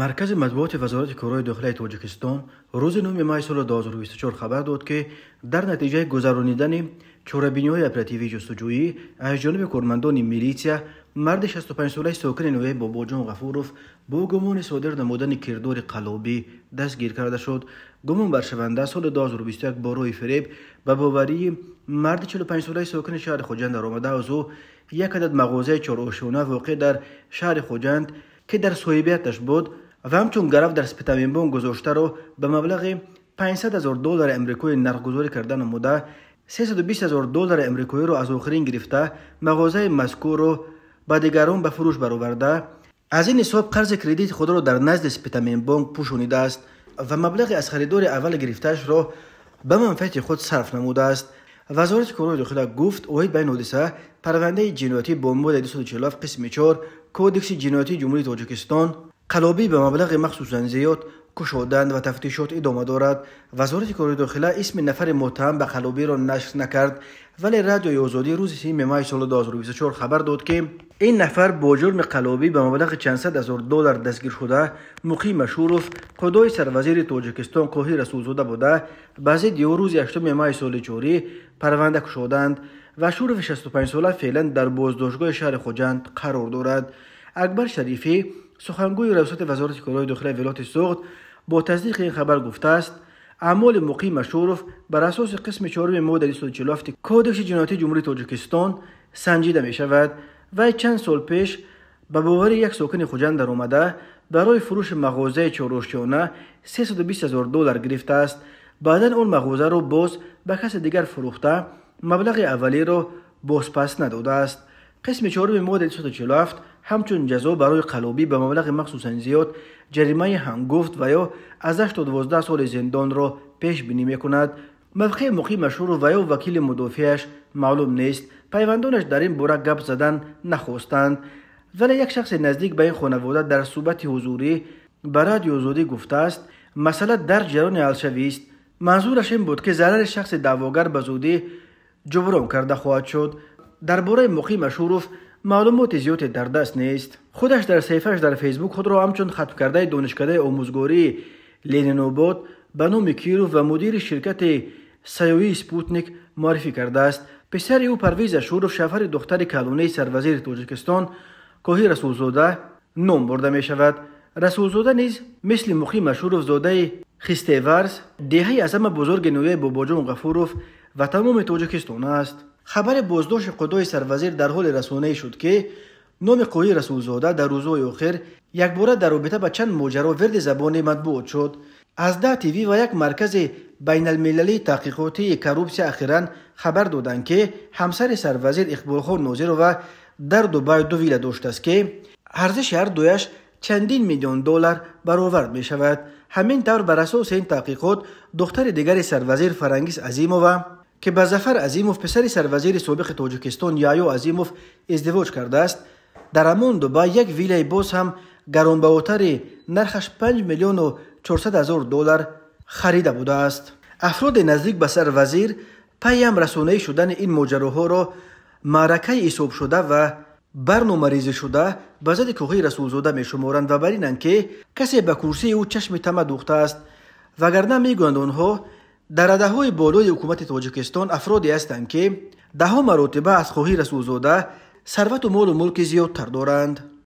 Маркази матбуоти Вазорати корҳои дохилаи Тоҷикистон рӯзи 9 май соли 2024 хабар дод, ки дар натиҷаи гузаронидани чорабиниҳои оперативии ҷустуҷӯӣ аз ҷониби кормандони милитсия марди 65-солаи сокини ноҳияи Бобоҷон Ғафуров бо гумони содир намудани кирдори қаллобӣ дастгир карда шуд. Гумонбаршаванда соли 2021 бо роҳи фиреб ба боварии марди 45-солаи сокини шаҳри Хуҷанд даромада, аз ӯ як адад мағозаи чорошёна воқеъ дар шаҳри Хуҷанд, ки дар соҳибияташ буд ва ҳамчун гарав дар Спитаменбонк гузоштаро ба маблағи 500 ҳазор доллари амрикоӣ нархгузорӣ карда намуда, 320 ҳазор доллари амрикоиро аз охирин гирифта, мағозаи мазкурро ба дигарон ба фурӯш бароварда, аз ин ҳисоб қарзи кредити худро дар назди Спитаменбонк пӯшонидааст ва маблағи аз харидори аввал гирифтаашро ба манфиати худ сарф намудааст. Вазорати корҳои дохила гуфт, оид ба ин ҳодиса парвандаи ҷиноятӣ бо моддаи 247 қисми 4 Кодекси ҷиноятии Ҷумҳурии Тоҷикистон қаллобӣ ба маблағи махсусан зиёд кушоданд ва тафтишот идома дорад. Вазорати корҳои дохила исми нафари муттаҳам ба қаллобиро нашр накард, вале Радиои Озодӣ рӯзи 3 май соли 2024 хабар дод, ки ин нафар бо ҷурми қаллобӣ ба маблағи чандсад ҳазор доллар дастгир шуда, Муқим Ашуров, қудои сарвазири Тоҷикистон Қоҳир Расулзода буда, ба зидди ӯ рӯзи 8 май соли ҷорӣ парванда кушоданд ва Ашурови 65-сола феълан дар боздоштгоҳи шаҳри Хуҷанд қарор дорад. Акбар Шарифӣ, сухангӯи раёсати Вазорати корҳои дохилаи вилояти Суғд, бо тасдиқи ин хабар гуфтааст, аъмоли Муқим Ашуров бар асоси қисми 4 моддаи 247 Кодекси ҷиноятии Ҷумҳурии Тоҷикистон санҷида мешавад. Вай чанд сол пеш ба бовари як сокини Хуҷанд даромада, барои фурӯши мағозаи чорошёна 320 ҳазор доллар гирифтааст. Баъдан он мағозаро боз ба каси дигар фурӯхта, маблағи аввалиро бозпас надодааст. Қисми 4 моддаи 247 ҳамчун ҷазо барои қаллобӣ ба маблағи махсусан зиёд ҷаримаи ҳангуфт ва ё аз 8 то 12 соли зиндонро пешбинӣ мекунад. Мавқеи Муқим Ашуров ва ё вакили мудофиаш маълум нест. Пайвандонаш дар ин бора гап задан нахостанд, вале як шахси наздик ба ин хонавода дар суҳбати ҳузурӣ ба Радиои Озодӣ гуфтааст, масъала дар ҷараёни ҳалшавист. Манзураш ин буд, ки зарари шахси даъвогар ба зудӣ ҷуброн карда хоҳад шуд. Дар бораи Муқим Ашуров маълумоти зиёде дар даст нест. Худаш дар саҳифааш дар Фейсбук худро ҳамчун хатмкардаи донишкадаи омӯзгории Ленинобод ба номи Киров ва мудири ширкати сайёҳии Спутник муаррифӣ кардааст. Писари ӯ Парвиз Ашуров, шавҳари духтари калонаи сарвазири Тоҷикистон Қоҳир Расулзода ном бурда мешавад. Расулзода низ мисли Муқим Ашуров зодаи Хистеварз, деҳаи аз ҳама бузурги ноҳияи Бобоҷон Ғафуров ва тамоми Тоҷикистон аст. Хабари боздошти қудои сарвазир дар ҳоле расонаӣ шуд, ки номи Қоҳир Расулзода дар рӯзҳои охир якбора дар робита ба чанд моҷаро вирди забони матбуот шуд. Аз 10 ТВ ва як маркази байналмилалии таҳқиқотии коррупсия ахиран хабар доданд, ки ҳамсари сарвазир Иқболхон Нозирова дар Дубай ду вилла доштааст, ки арзиши ҳар дуяш чандин миллион доллар баровард мешавад. Ҳамин тавр, бар асоси ин таҳқиқот духтари дигари сарвазир Фарангиз Азимова, ки ба Зафар Азимов, писари сарвазири собиқи Тоҷикистон Яҳё Азимов издивоҷ кардааст, дар ҳамон Дубай як виллаи боз ҳам гаронбаҳотари нархаш 5 миллиону 400 ҳазор доллар харида будааст. Афроди наздик ба сарвазир пайи ҳам расонаӣ шудани ин моҷароҳоро маъракаи ҳисобшуда ва барномарезишуда ба зидди Қоҳир Расулзода мешуморанд ва бар инанд, ки касе ба курсии ӯ чашми тама духтааст. Вагарна, мегӯянд онҳо, дар радаҳои болои ҳукумати Тоҷикистон афроде ҳастанд, ки даҳҳо маротиба аз Қоҳир Расулзода сарвату молу мулки зиёдтар доранд.